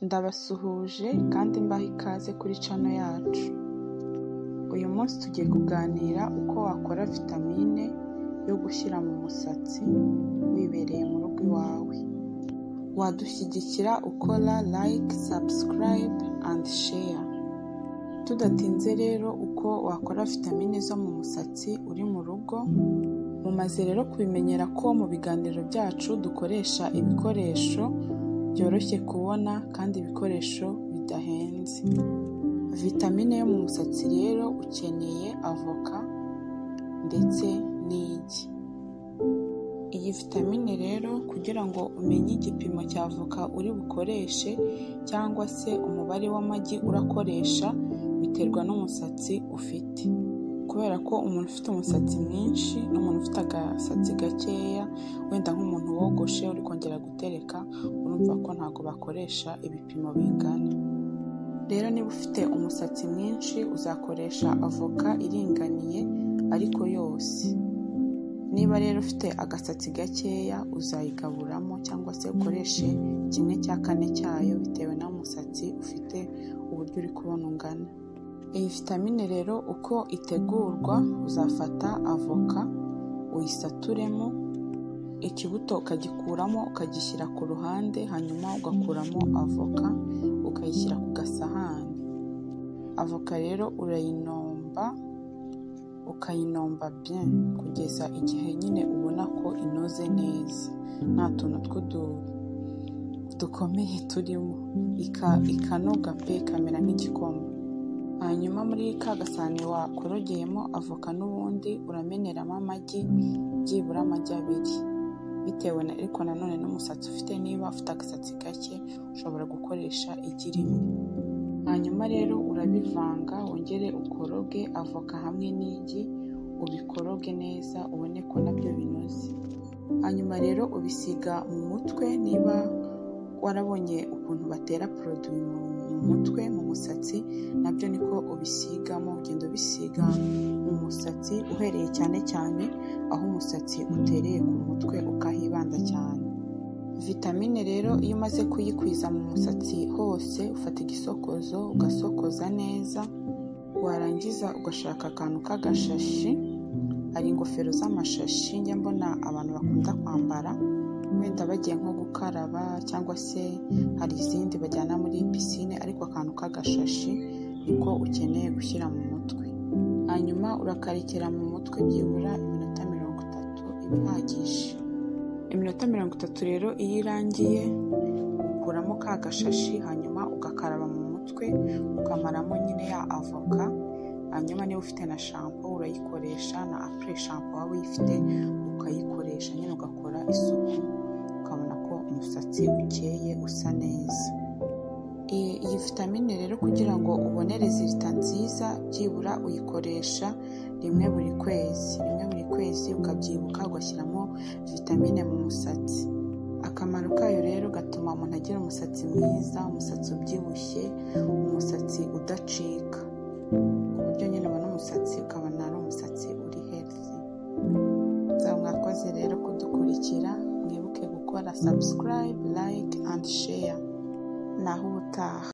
Ndabasuhuje kandi mbaha ikaze kuri channel yacu. Uyu munsi tugiye kuganira uko wakora vitamine yo gushyira mu musatsi wibereye mu rugo iwawe. Wadushyigikira ukora like, subscribe and share. Tudatinze rero uko wakora vitamine zo mu musatsi uri mu rugo, mumaze rero kubimenyera ko mu biganiro byacu dukoresha ibikoresho byoroshye kubona kandi ibikoresho bidahenze. Vitamine yo mu musatsi rero ukeneye avoka ndetse n'igi. Iyi vitamine rero kugira ngo umenye igipimo cya avoka uri bukoreshe cyangwa se umubare w'amagi urakoresha biterwa n'umusatsi ufite. Kubera ko umuntu ufite umusatsi mwinshi n'umuntu ufite agasatsi gakeya, wenda nk'umuntu wogoshe uri kongera gutereka, urumva ko ntabwo bakoresha ibipimo bingana. Rero niba ufite umusatsi mwinshi uzakoresha avoka iringaniye ariko yose. Niba rero ufite agasatsi gakeya uzayigaburamo cyangwa se ukoreshe 1/4 cyayo bitewe n'umusatsi ufite uburyo uri kubona ungana. Iyi vitamine rero uko itegurwa, uzafata avoka uyisaturemo, ikibuto ukagikuramo ukagishyira ku ruhande, hanyuma ugakuramo avoka ukayishyira ku gasahani. Avoka rero urayinomba, ukayinomba bien kugeza igihe nyine ubona ko inoze neza, nta tuntu dukomeye turimo, ikanoga pe, ikamera nk'igikoma. Hanyuma muri ka gasahani wakorogeyemo avoka n'ubundi urameneramo amagi, byibura amagi 2 bitewe ariko nanone n'umusatsi ufite. Niba ufite agasatsi gake ushobora gukoresha igi rimwe. Hanyuma rero urabivanga, wongere ukoroge avoka hamwe n'igi, ubikoroge neza ubone ko nabyo binoze. Hanyuma rero ubisiga mu mutwe. Niba warabonye ukuntu batera produit mu mutwe mu musatsi, nabyo niko ubisigamo, ugenda ubisiga mu musatsi uhereye cyane cyane aho umusatsi utereye ku mutwe ukahibanda cyane. Vitamine rero iyo umaze kuyikwiza mu musatsi hose, ufata igisokozo ugasokoza neza, warangiza ugashaka akantu k'agashashi. Hari ingofero z'amashashi njya mbona abantu bakunda kwambara wenda bagiye nko gukaraba, cyangwa se hari izindi bajyana muri pisine, ariko akantu k'agashashi niko ukeneye gushyira mu mutwe. Hanyuma urakarekera mu mutwe byibura iminota 30 iba ihagije. Iminota 30 rero iyo irangiye ukuramo ka gashashi, hanyuma ugakaraba mu mutwe, ukamaramo nyine ya avoka. Hanyuma niba ufite na shampoo urayikoresha, na après shampoo waba uyifite ukayikoresha nyine, ugakora isuku ukabona ko umusatsi ukeye usa neza. Iyi vitamine rero kugira ngo ubone resultat nziza, byibura uyikoresha rimwe buri kwezi. Rimwe buri kwezi ukabyibuka ugashyiramo vitamine mu musatsi. Akamaro kayo rero gatuma umuntu agira umusatsi mwiza, umusatsi ubyibushye, umusatsi udacika, ku buryo nyine ubona umusatsi ukabona ari umusatsi uri healthy. Mwakoze rero kudukurikira, mwibuke gukora subscribe, like and share. Naho ubutaha.